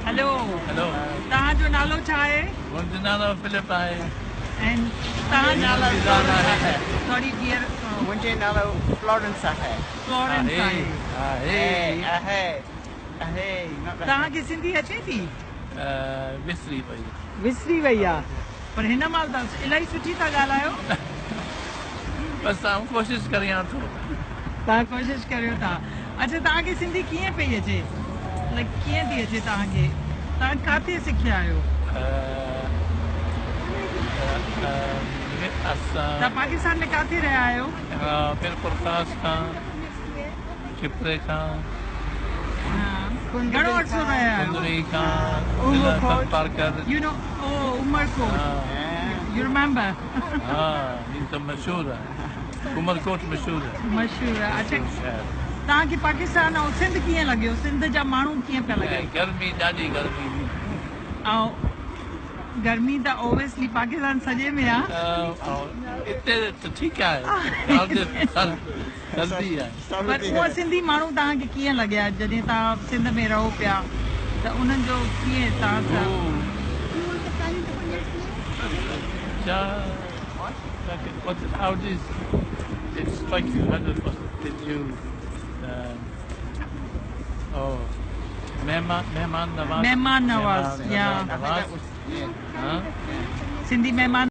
Hello. Hello. तव्हां जो नालो छा आहे? मुंहिंजो नालो फिलिप आहे। ऐं तव्हां नालो आहे। सॉरी डियर, मुंहिंजो नालो फ्लोरेंस आहे। फ्लोरेंस आहे। आहे आहे आहे। तव्हांखे सिंधी अचे थी? विसरी वई। विसरी वई आहे, पर हिन महिल त इलाही सुठी था ॻाल्हायो। बसि आउं कोशिशि करियां थो। तव्हां कोशिशि करियो था। अच्छा, तव्हांखे सिंधी कीअं पई अचे? लाइक कीअं थी अचे तव्हांखे? तव्हां किथे सिखिया आहियो? तव्हां पाकिस्तान में किथे रहिया आहियो? मीरपुर ख़ास खां, खिपरे खां। घणो अरसो रहिया आहियो? कुंदरी खां, Tharparkar. You know, oh Umerkot, you remember? हा, ही त मशहूरु आहे, उमरकोट मशहूरु आहे। मशहूरु आहे। अच्छा, तव्हांखे पाकिस्तान ऐं सिंध कीअं लॻियो? सिंध जा माण्हू कीअं पिया लॻनि? गर्मी, ॾाढी गर्मी। ऐं गर्मी त ऑब्वियसली पाकिस्तान सॼे में आहे। हिते त ठीकु आहे, सर्दी आहे। पर उहा सिंधी माण्हू तव्हांखे कीअं लॻिया जॾहिं तव्हां सिंध में रहो पिया, त उन्हनि जो कीअं तव्हां सां? How did it strike you? How did, what did you? Oh, Mehman, Mehman Nawaz. Mehman Nawaz, yeah. Nawaz. Yeah. Huh? Sindhi मेहमान।